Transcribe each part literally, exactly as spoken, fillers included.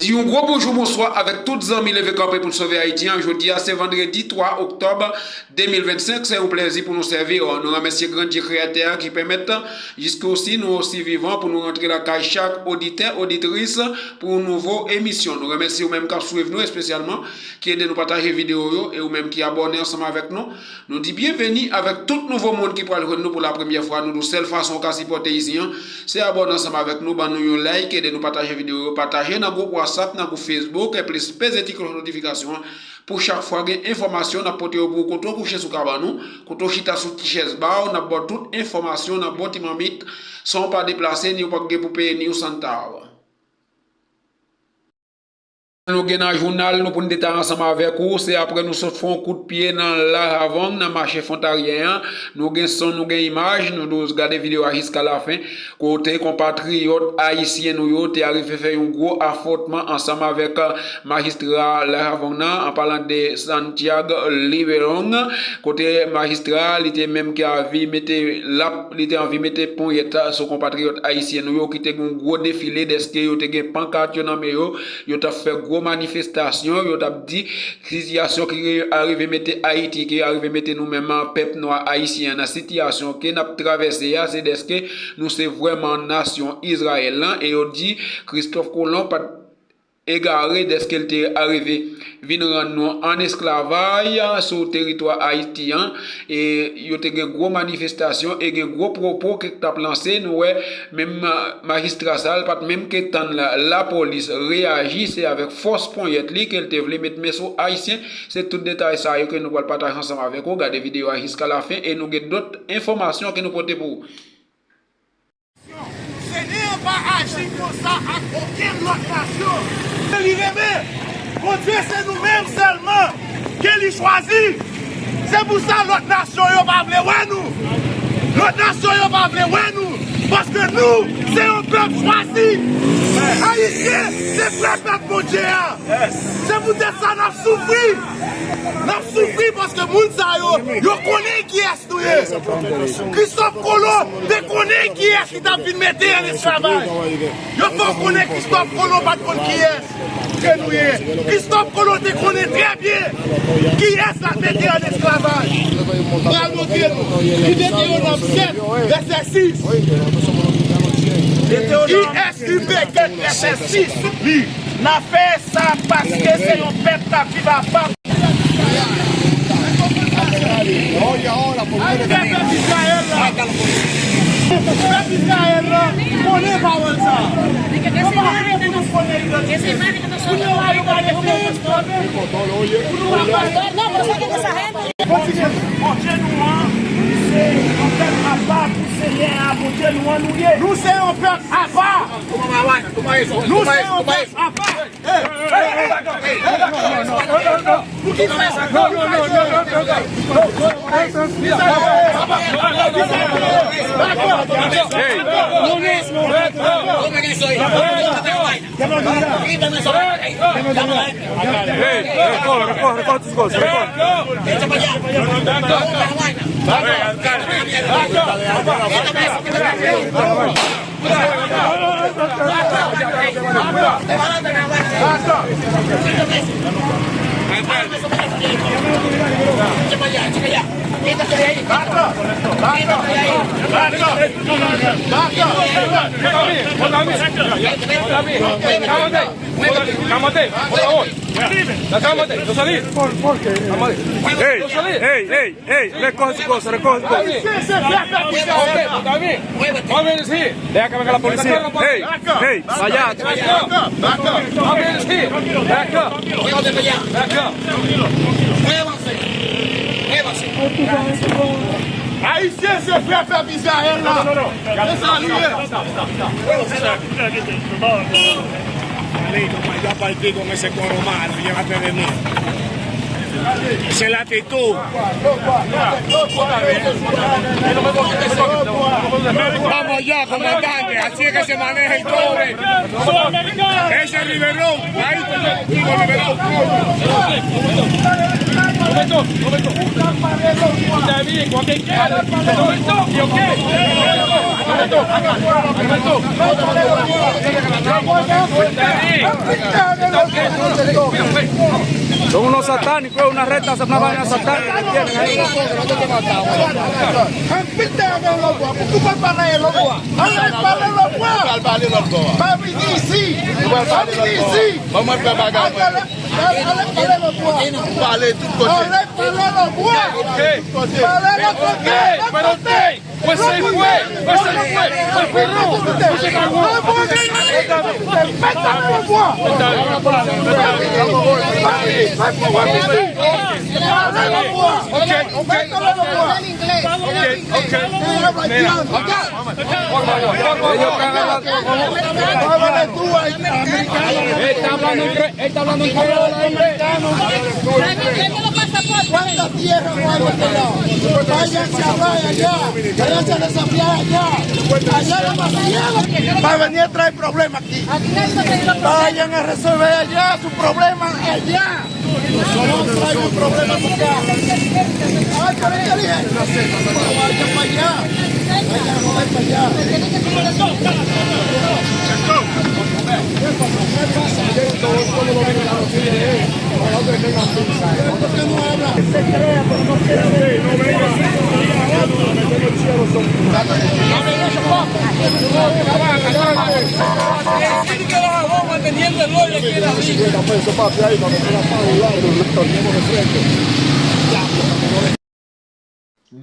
Di yon gwo bonjou, bonswa avèk tout zanmi Leve Kanpe pou n Sove Ayiti an. Jodi a, se vandredi twa oktòb de mil vennsenk. Se yon plèzi pou nou sèvi w. Nou remèsye Gran Dye Kreyatè a ki pèmèt, jiske osi nou osi vivan pou nou rantre lakay chak oditè, oditris pou yon nouvo emisyon. Nou remèsye ou menm k ap swiv nou, espesyalman ki ede nou pataje videyo yo, e ou menm ki abòne ansanm avèk nou. Nou di byenveni avèk tout nouvo moun ki pral jwenn nou pou lapremyè fwa. Nou di w sèl fason w ka sipòte isit an, se abòne ansanm avèk nou, ban nou yon like, ede nou pataje videyo yo, pataje nan gwoup WhatsApp, nan gwoup Facebook, e plis peze ti klòch notifikasyon an pou chak fwa gen enfòmasyon n ap pote yo pou ou kote w kouche sou kabann ou, kote w chita sou ti chèz ba w, n ap ba w tout enfòmasyon nan bon ti manmit, san w pa deplase, ni w p ap gen pou peye ni yon sant ta w. Nou gen nan jounal nou pou n detay ansanm avèk ou, se apre nou sot fè yon kout pye nan La Havang, nan mache Fwontaryen an. Nou gen son, nou gen imaj, nou di w gade videyo a jiska lafen, kote konpatriyòt ayisyen nou yo te arive fè yon gwo afwontman ansanm avèk, euh, majistra La Havang nan, an palan de Santiago Liberong, kote majistra a, li te menm ki anvi mete lap, li te anvi mete ponyèt sou konpatriyòt ayisyen nou yo ki te gen yon gwo defile dèske yo te gen pankat yo nan men yo, yo t ap fè gwo manifestasyon, yo t ap di sitiyasyon ki arive mete Ayiti, ki arive mete nou menm pèp nwa ayisyen an nan sitiyasyon ke n ap travèse a, se dèske nou se vrèman nasyon Izrayèl lan, e yo di Kristòf Kolon pa t egare dèske l te arive vin rann nou an esklavaj sou teritwa Ayiti an, e yo te gen gwo manifestasyon e gen gwo pwopo ke t ap lanse. Nou wè menm majistra sa a, l pa t menm ke tann la, lapolis reyaji, se avèk fòs ponyèt li ke l te vle met men sou Ayisyen. Se tout detay sa yo ke nou pral pataje ansanm avèk ou. Gade videyo a jiska lafen e nou gen dòt enfòmasyon ke nou pote pou ou. Senyè a pa aji konsa ak okenn lòt nasyon ke li renmen. Bondye, se nou menm sèlman ke li chwazi. Se pou sa lòt nasyon yo pa vle wè nou. Lòt nasyon yo pa vle wè nou. Paske nou, se yon pèp chwazi. Ayisyen, se vrè pèp Bondye a. Se poutèt sa n ap soufri. N ap soufri paske moun sa yo, yo konnen kiyès nou ye. Kristòf Kolon te konnen kiyès ki t ap vin mete an esklavaj. Yo fè w konnen Kristòf Kolon pa t konn kiyès ke nou ye. Kristòf Kolon te konnen trè byen kiyès l ap mete an esklavaj. Pral montre nou. Li Detewonòm sèt, vèsè sis. Kiyès ki peke vèsè sis? Li. N a fè sa paske se yon pèp k ap viv apa. Ay, pèp Izrayèl la. Pèp Izrayèl la konnen pawòl sa. Yo pa vle pou nou konnen yo. Kounye a la, yo pa lese yo esklav. Pou nou pa Bondye nou an, se yon pèp apa pou Senyè a, Bondye nou an, nou ye. Nou se yon pèp apa. Nou se yon pèp apa. Hey, hey, hey, hey, recoge su cosa, recoge su cosa. Ven acá, venga la policía. Hey, hey, allá. Back up, back up. Back up. Ayisyen se frè pèp Izrayèl la. Se sa li ye. Se la te tou. Vamos allá, comandante. Así es que se maneja y todo. Ese liberó. Ahí está. Liberó. Son unos satánicos, es una recta, se una vaina satánica que tienen ahí. Anpil tè avè lòt bò. Poukisa w pa pale lòt bò? Ale pale lòt bò. Pral pale lòt bò. Pa vini isi. Pa vini isi. Ban mwen fè bagay mwen. Ale, ale pale lòt bò. Pale tout kote. Ale pale lòt bò. Pale lòt kote. Lòt kote. Mwen se fwe, mwen se fwe, mwen fwe non, mwen se pa non. Ok, ok. Ok, ok. Mira. Ey, está hablando en cre-, ey, está hablando en creol ahí. ¿Cuánta tierra no hay de este lado? Váyanse a hablar allá, váyanse a desafiar allá. Allá la mafia. Va a venir a traer problemas aquí. Vayan a resolver allá su problema allá. Nosotros traemos problemas para acá. Ay, pero inteligente. Vayan para allá. Vayan, vayan para allá.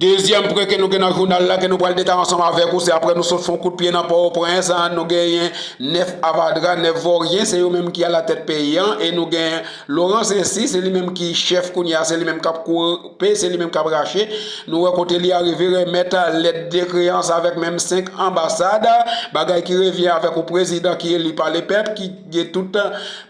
Dezyèm pwen ke nou gen nan jounal la, ke nou pral detay ansanm avèk ou, se apre nou sot fè yon kout pye nan Pòtoprens, nou genyen nèf avadra, nèf vòryen, se yo menm ki alatèt peyi an, e nou genyen Laurent Cessy, se li menm ki chèf kounye a, se li menm k ap koupe, se li menm k ap rache. Nou wè kote li arive renmèt lèt de kreyans avèk menm senk anbasad, bagay ki revyen avèk yon prezidan ki eli pa lepèp, ki gen tout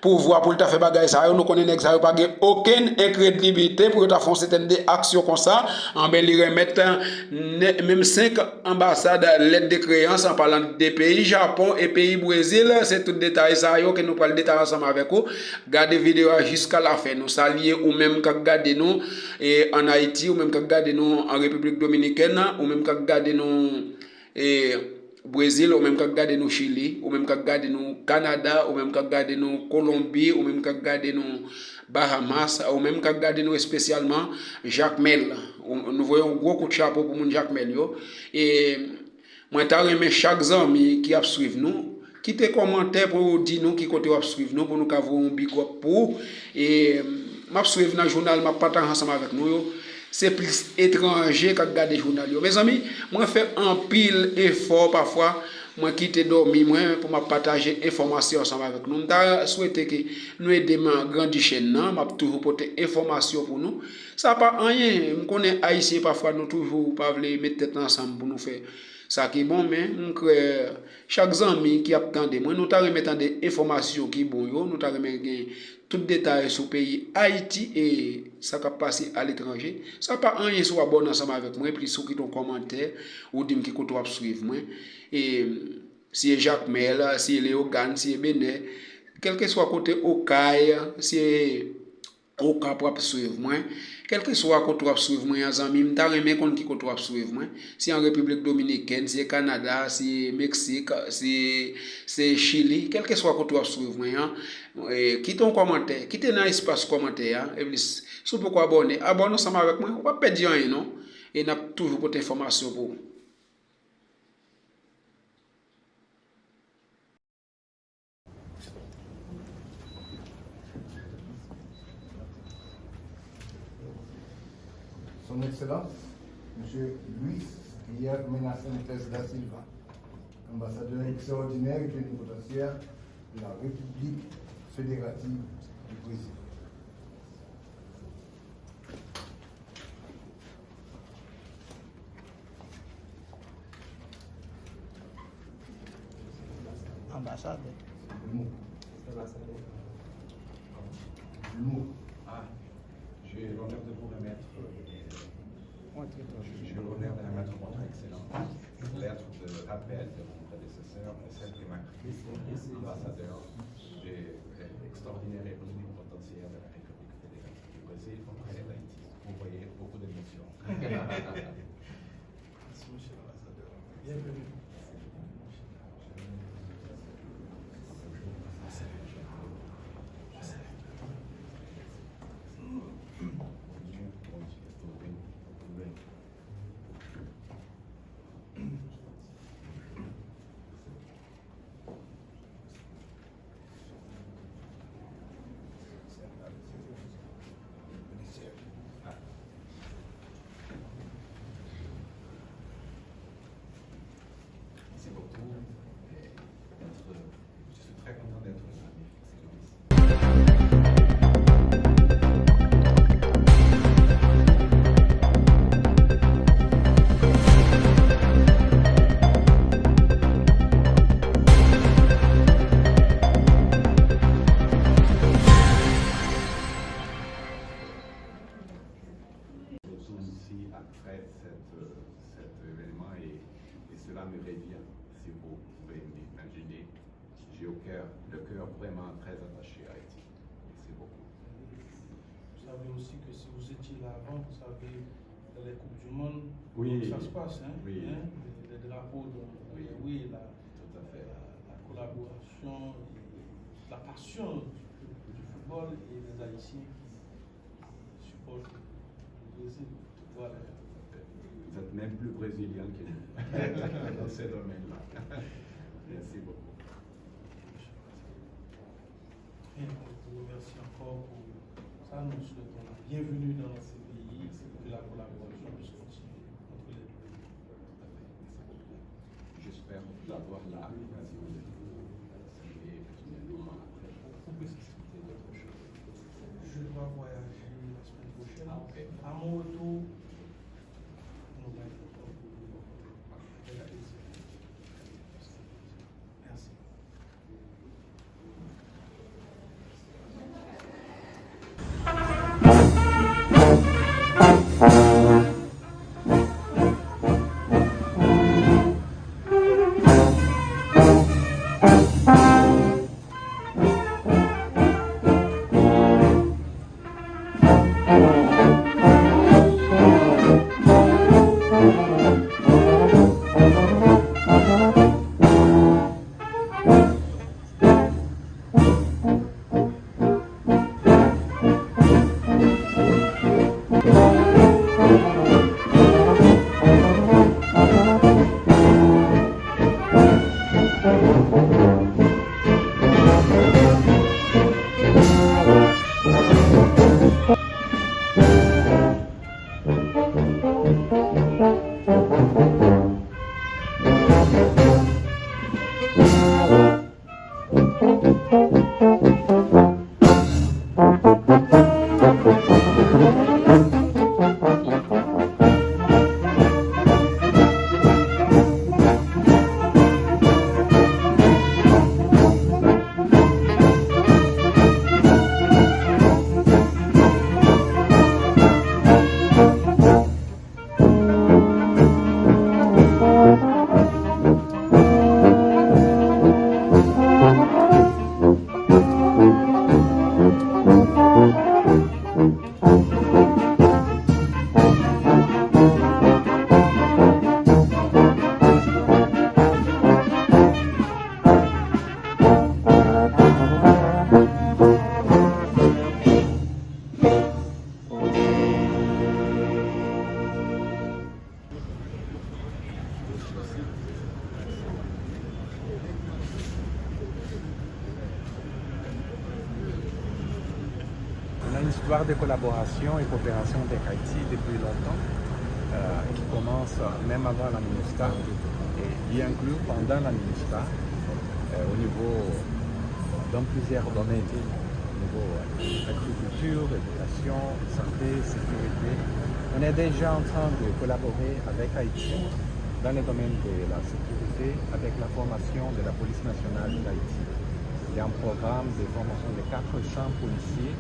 pouvwa pou l ta fè bagay sa yo. Nou konnen nèg sa yo pa gen okenn enkredibite pou yo ta fè yon sètèn de aksyon konsa. Anben, li renmèt nè-, menm senk anbasad lèt de kreyans, an palan de peyi Japon e peyi Brezil. Se tout detay sa yo ke nou pral detay ansanm avèk ou. Gade videyo a jiska lafen. Nou salye ou menm k ap gade nou, e, ann Ayiti, ou menm k ap gade nou an Repiblik Dominikèn, ou menm k ap gade nou, e, Brezil, ou menm k ap gade nou Chili, ou menm k ap gade nou Kanada, ou menm k ap gade nou Kolonbi, ou menm k ap gade nou Bahamas, ou menm k ap gade nou espesyalman Jakmèl. Ou, nou voye yon gwo kout chapo pou moun Jakmèl yo. E mwen ta renmen chak zanmi ki ap swiv nou, kite kòmantè pou w di nou ki kote w ap swiv nou, pou nou ka voye yon big up pou ou. E m ap swiv nan jounal, m ap pataje ansanm avèk nou yo. Se plis etranje k ap gade jounal yo. Mezanmi, mwen fè anpil efò pafwa, mwen kite dòmi mwen pou m ap pataje enfòmasyon ansanm avèk nou. M ta swete ke nou ede m grandi chèn nan, m ap toujou pote enfòmasyon pou nou. Sa pa anyen, m konnen Ayisyen pafwa nou toujou pa vle met tèt ansanm pou nou fè sa ki bon, men m kwè chak zanmi ki ap tande mwen, nou ta renmen tande enfòmasyon ki bon yo, nou ta renmen gen tout detay sou peyi Ayiti e sa k ap pase aletranje. Sa pa anyen si w abòne ansanm avèk mwen, epi si w kite yon kòmantè, ou di m ki kote w ap swiv mwen. E si e Jakmèl, si e Leyogàn, si e Benè, kèlkeswa kote, Okay, si e Okap w ap swiv mwen. Kèlkeswa kote w ap swiv mwen an, zanmi, m ta renmen konn ki kote w ap swiv mwen. Si an Repiblik Dominikèn, si e Kanada, si e Meksik, si se Chili, kèlkeswa kote w ap swiv mwen an, e, kite yon kòmantè, kite nan espas kòmantè a. Epi s-, si w poko abòne, abòne ansanm avèk mwen, w p ap pèdi anyen non. E n ap toujou pote enfòmasyon pou ou. Son Excellence, Monsieur Luis Guillermo Menasantes da Silva, ambassadeur extraordinaire et plénipotentiaire de la République fédérative du Brésil. Anbasadè. Ah, j'ai l'honneur de vous remettre, euh, j'ai l'honneur de remettre votre Excellence lettre de rappel de mon prédécesseur, celle de ma ambassadeur de, euh, extraordinaire et plénipotentiaire de la République fédérative du Brésil auprès d'Haïti. Merci, monsieur l'ambassadeur. Bienvenue. Merci beaucoup. Et notre, je suis très content d'être là. Merci, Loris. Nous sommes ici après cette, euh, cet événement et, et cela me revient, si vous pouvez m'imaginer. J'ai au cœur, le cœur vraiment très attaché à Haïti. Merci beaucoup. Vous savez aussi que si vous étiez là avant, vous savez, dans les Coupes du Monde, oui, comment ça se passe, hein, oui, hein, les, les drapeaux, donc, oui, oui, la, tout à fait, la, la collaboration, et la passion du, du football et des Haïtiens qui supporte le Brésil. Voilà. Vous êtes même plus brésilien que nous dans ce domaine-là. Merci beaucoup. Bien, on vous remercie encore pour ça. Nous souhaitons la bienvenue dans ce pays et que la collaboration puisse continuer entre les deux pays. J'espère avoir la, l'occasion de vous saluer personnellement après pour discuter d'autres choses. Je dois voyager la semaine prochaine. Ah, ok. À mon retour, nous allons avec plaisir. Merci. On a une histoire de collaboration et coopération avec Haïti depuis longtemps, euh, qui commence, euh, même avant la MINUSTAH, et y inclut pendant la MINUSTAH, euh, au niveau, dans plusieurs domaines, au niveau, euh, agriculture, éducation, santé, sécurité. On est déjà en train de collaborer avec Haïti dans le domaine de la sécurité avec la formation de la Police nationale d'Haïti. Il y a un programme de formation de quatre cents policiers.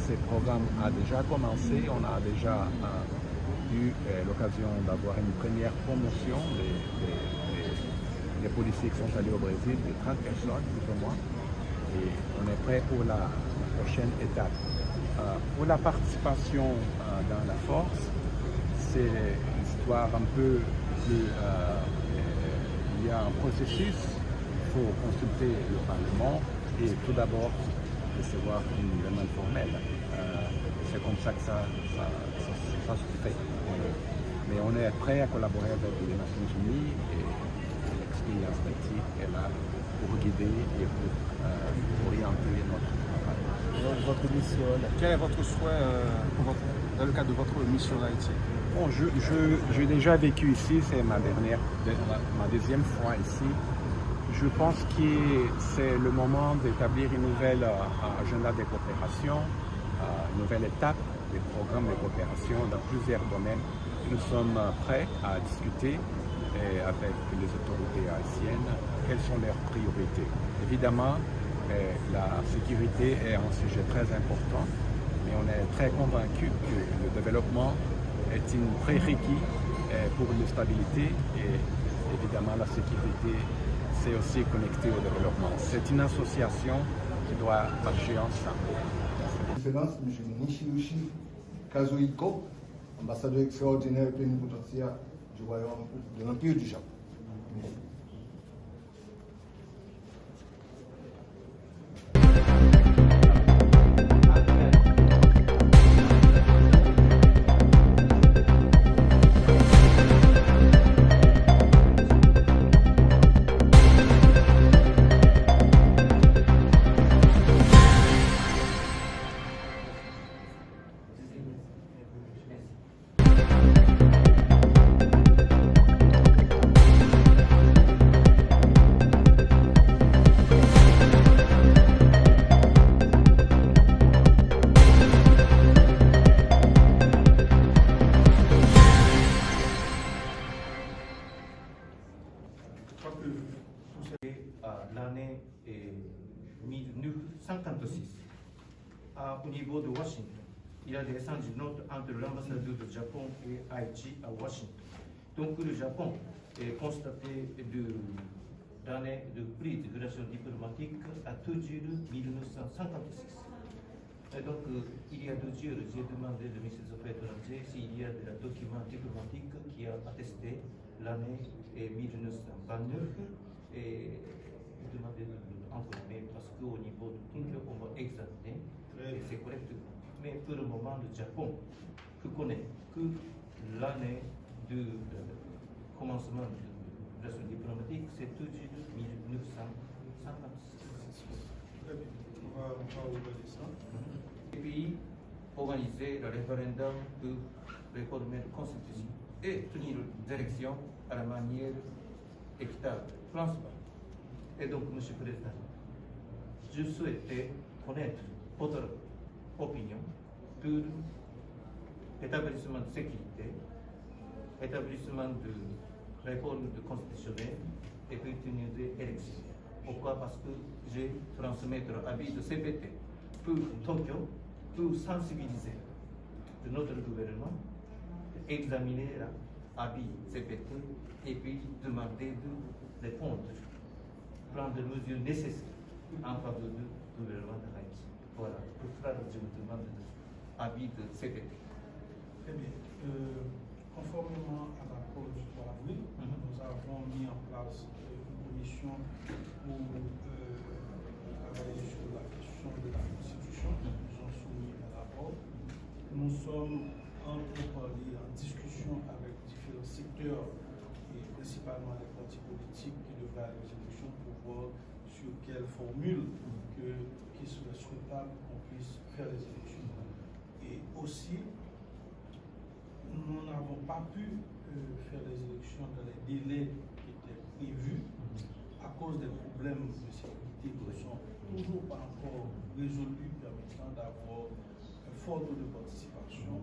Ce programme a déjà commencé. On a déjà, euh, eu, euh, l'occasion d'avoir une première promotion des, des, des, des policiers qui sont allés au Brésil, de trente personnes, plus ou moins. Et on est prêt pour la prochaine étape. Euh, pour la participation, euh, dans la force, C'est une histoire un peu plus, euh, euh, il y a un processus, il faut consulter le Parlement et tout d'abord recevoir une demande formelle. Euh, c'est comme ça que ça, ça, ça, ça se fait. Mais on est prêt à collaborer avec les Nations Unies et l'expérience d'Haïti est là pour guider et pour, euh, orienter notre travail. Votre mission, quel est votre souhait euh, pour votre, dans le cadre de votre mission en Haïti? Bon, je, je, j'ai déjà vécu ici, c'est ma dernière, de- ma, ma deuxième fois ici. Je pense que c'est le moment d'établir une nouvelle euh, agenda de coopération, euh, une nouvelle étape des programmes de coopération dans plusieurs domaines. Nous sommes euh, prêts à discuter euh, avec les autorités haïtiennes quelles sont leurs priorités. Évidemment, euh, la sécurité est un sujet très important, mais on est très convaincu que le développement est un prérequis euh, pour une stabilité et évidemment la sécurité, c'est aussi connecté au développement. C'est une association qui doit marcher ensemble. Excellence, M. Nishirishi Kazuhiko, ambassadeur extraordinaire plénipotentiaire du Royaume de l'Empire du Japon. Lannen mil nèf san karann sis, o nivo de Washington, il y a des échanges de notes entre l'ambassadeur du Japon et Haïti à Washington. Donc le Japon est constaté de d'années de prise de relations diplomatiques à Tokyo de mille neuf cent cinquante-six. Et donc, euh, il y a deux jours, j'ai demandé de ministre des Affaires étrangères s'il y a des documents diplomatiques qui a attesté l'année euh, mille neuf cent vingt-neuf et demandé de nous envoyer, mais parce qu'au niveau de Tokyo, on va examiner et c'est correct. Mais pour le moment, le Japon reconnaît que l'année de euh, commencement de relation diplomatique, c'est toujours mille neuf cent cinquante-six. Très bien. On va, on va regarder ça. Et puis, organiser le référendum pour réformer la constitution et tenir des élections à la manière équitable, transparente. Et donc, Monsieur le Président, je souhaitais connaître votre opinion pour établissement de sécurité, établissement de réforme de constitutionnelle et puis tenir des élections. Pourquoi? Parce que je transmettre avis de C P T pour Tokyo, pour sensibiliser de notre gouvernement, examiner l'avis C P T et puis demander de répondre, prendre les mesures nécessaires en faveur du gouvernement de Haïti. Voilà, pour cela, je vous demande de avis de C P T. Très bien. Euh, conformément à l'accord du trois avril, nous avons mis en place euh, une commission pour euh, travailler sur la question de la constitution. Ils ont soumis un rapport. Nous sommes en pourparlers, en discussion avec différents secteurs et principalement les partis politiques qui devraient aller aux élections pour voir sur quelle formule que, qui serait souhaitable qu'on puisse faire les élections. Et aussi, nous n'avons pas pu euh, faire les élections dans les délais qui étaient prévus à cause des problèmes de sécurité qui ne sont toujours pas encore résolus permettant d'avoir un fort taux de participation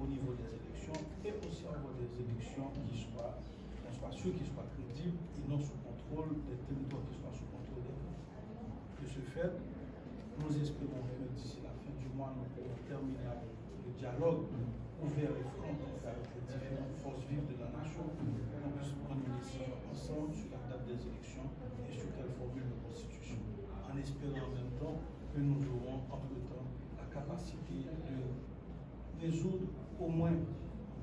au niveau des élections et aussi avoir des élections qui soient, qu'on soit sûr qu'ils soient crédibles et non sous contrôle, des territoires qui soient sous contrôle des groupes. De ce fait, nous espérons que d'ici la fin du mois, nous pourrons terminer avec le dialogue ouvert et franc avec les différentes forces vives de la nation, pour qu'on puisse prendre une décision ensemble sur la date des élections et sur quelle formule de constitution, en espérant en même temps que nous aurons entre-temps la capacité de résoudre au moins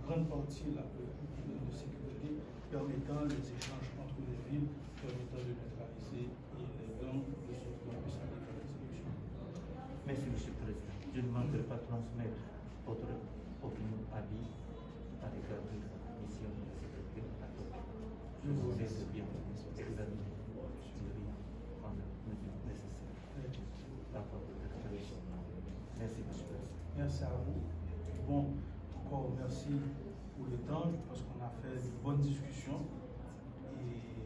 grande partie la politique de sécurité permettant les échanges entre les villes, permettant de neutraliser les gangs, de sorte qu'on puisse aller vers les élections. Merci, Monsieur le Président. Je ne manquerai pas de transmettre votre opinion, avis à l'égard de la mission de la sécurité à Tokyo. Je vous remercie. Vous êtes le bienvenu. Examinez le bilan en mesure nécessaire. D'accord. Merci, Monsieur le Président. Merci à vous. Bon, encore merci pour le temps. Je pense qu'on a fait de bonnes discussions. Et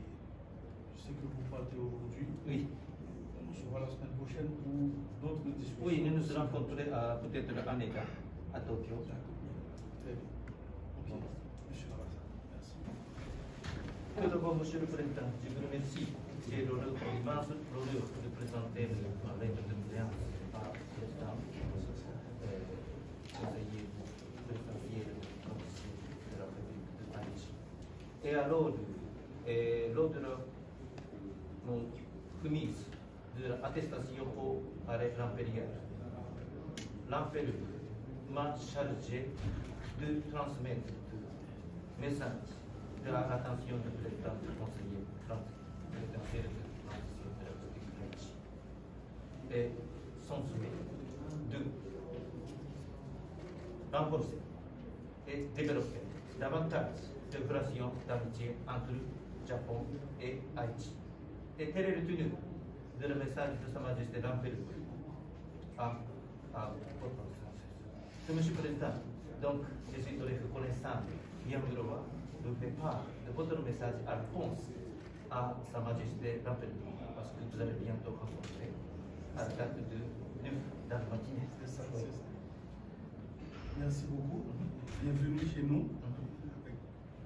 je sais que vous partez aujourd'hui. Oui. On se voit la semaine prochaine pour d'autres discussions. Oui, nous nous rencontrons, euh, peut-être en État, à Tokyo. D'accord. Très bien. Ok. Bon. Monsieur l'ambassadeur, merci. Tout d'abord, Monsieur le Président, je vous remercie. J'ai l'honneur, l'immense l'honneur de présenter la lettre de doléances à Président, euh, conseiller présidentiel officiel de la République de Haïti. Et à l'ordre, et l'ordre, donc, remise de atestasyon pou arè Lamperyèl. Lamperyèl, mwen chaje de transmèt mesaj de la atansyon de président du conseil présidentiel de transition de la République d'Haïti. Et son souhait de renforcer et développer davantage de relations d'amitié entre Japon et Haïti. Et tel est le teneur de le message de Sa Majesté l'Empereur à, à votre Excellence. Monsieur le Président, donc, je suis très reconnaissant, bien vouloir, de faire part de votre message en réponse à Sa Majesté l'Empereur, parce que vous allez bientôt rencontrer à la date de neuf dans le matinée. C'est ça, c'est ça. Merci beaucoup. Bienvenue chez nous. Avec le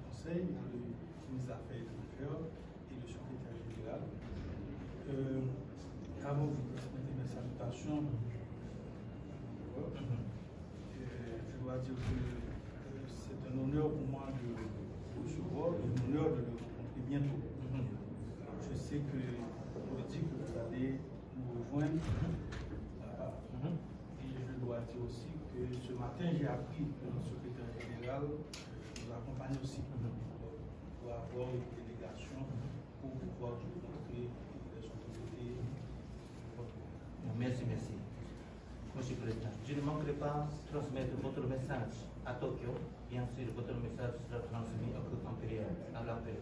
conseil, le ministre des Affaires étrangères et le secrétaire général. Euh, avant de vous présenter mes salutations, euh, je dois dire que, euh, c'est un honneur pour moi de vous recevoir et un honneur de le rencontrer bientôt. Je sais que on me dit que vous allez nous rejoindre là-bas. Et je dois dire aussi que ce matin, j'ai appris que notre secrétaire général nous accompagne aussi pour avoir une délégation pour pouvoir rencontrer les autorités. Merci, merci. Monsieur le Président, je ne manquerai pas transmettre votre message à Tokyo. Bien sûr, votre message sera transmis au groupe impérial, à l'appel.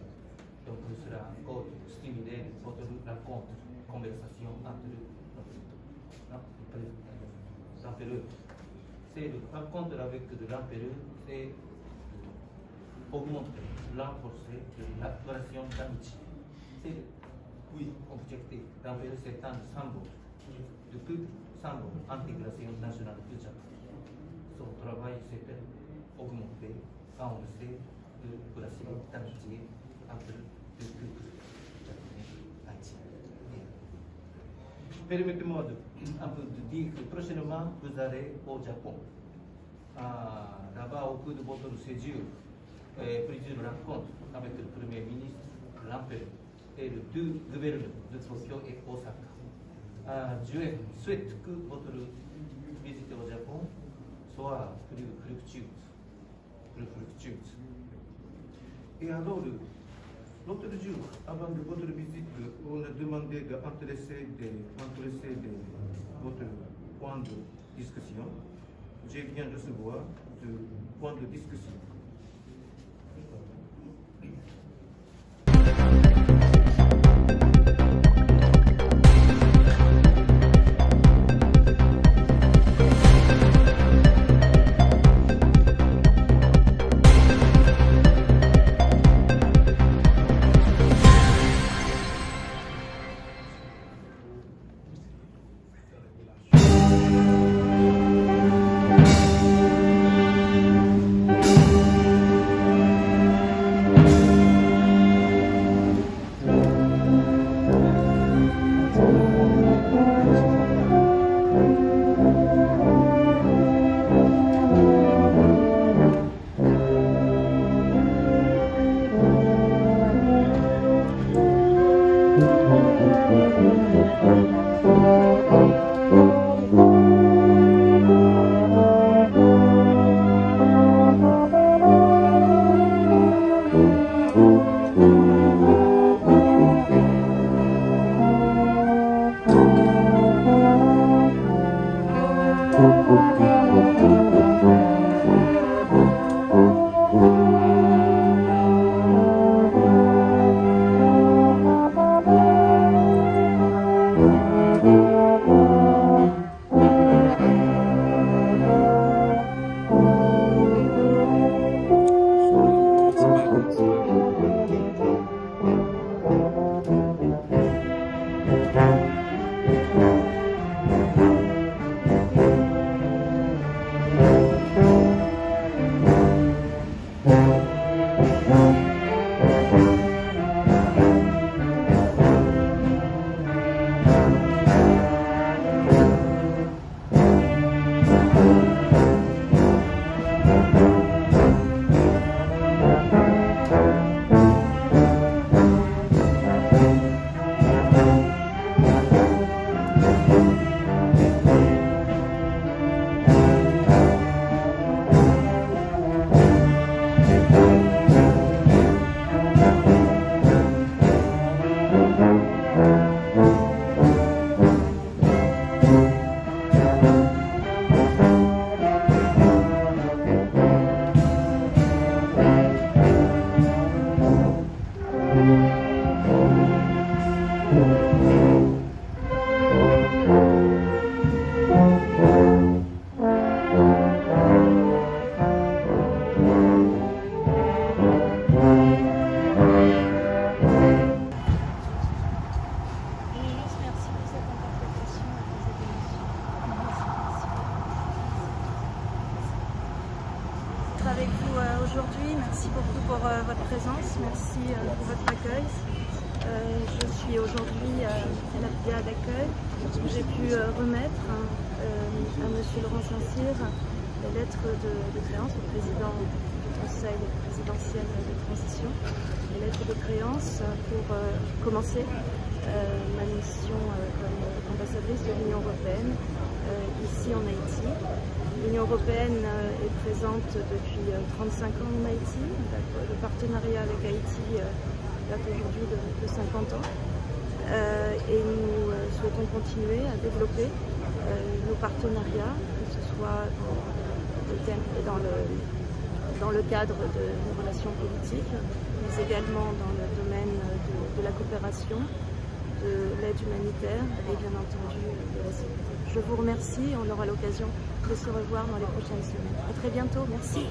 Donc, il sera encore stimulé votre rencontre, conversation entre notre, notre président, l'empereur. C'est le rencontre avec l'empereur, c'est augmenter, renforcer la relation d'amitié. C'est, oui, objectif. L'empereur, c'est un symbole de peuple, symbole d'intégration nationale du Japon. Son travail, c'est d'augmenter, renforcer le relation d'amitié entre le peuple japonais et haïtien. Permettez-moi de, un peu de dire que prochainement, vous allez au Japon. Ah, là-bas, au cours de votre séjour, euh, président de rencontre avec le Premier ministre, l'empereur et les deux gouverneurs de Tokyo et Osaka. Euh, je souhaite que votre visite au Japon soit plus fructueuse, plus fructueuse. Et alors, le, l'autre jour, avant de votre visite, on a demandé de adresser des, adresser des, votre point de discussion. Je viens recevoir de point de discussion. Avec vous, euh, aujourd'hui. Merci beaucoup pour, euh, votre présence. Merci, euh, pour votre accueil. Euh, je suis aujourd'hui, euh, à la V D A d'accueil. J'ai pu, euh, remettre, euh, à monsieur Laurent Saint-Cyr la lettre de, de créance au président du conseil présidentiel de transition, la lettre de créance pour, euh, commencer, euh, ma mission, euh, comme ambassadrice de l'Union européenne, euh, ici en Haïti. L'Union européenne, euh, est présente depuis, euh, trente-cinq ans en Haïti. Le partenariat avec Haïti, euh, date aujourd'hui de, de cinquante ans. Euh, et nous, euh, souhaitons continuer à développer, euh, nos partenariats, que ce soit dans le thème, dans le, dans le cadre de nos relations politiques, mais également dans le domaine de, de la coopération, de l'aide humanitaire et bien entendu de la sécurité. Je vous remercie, on aura l'occasion de se revoir dans les prochaines semaines. À très bientôt, merci.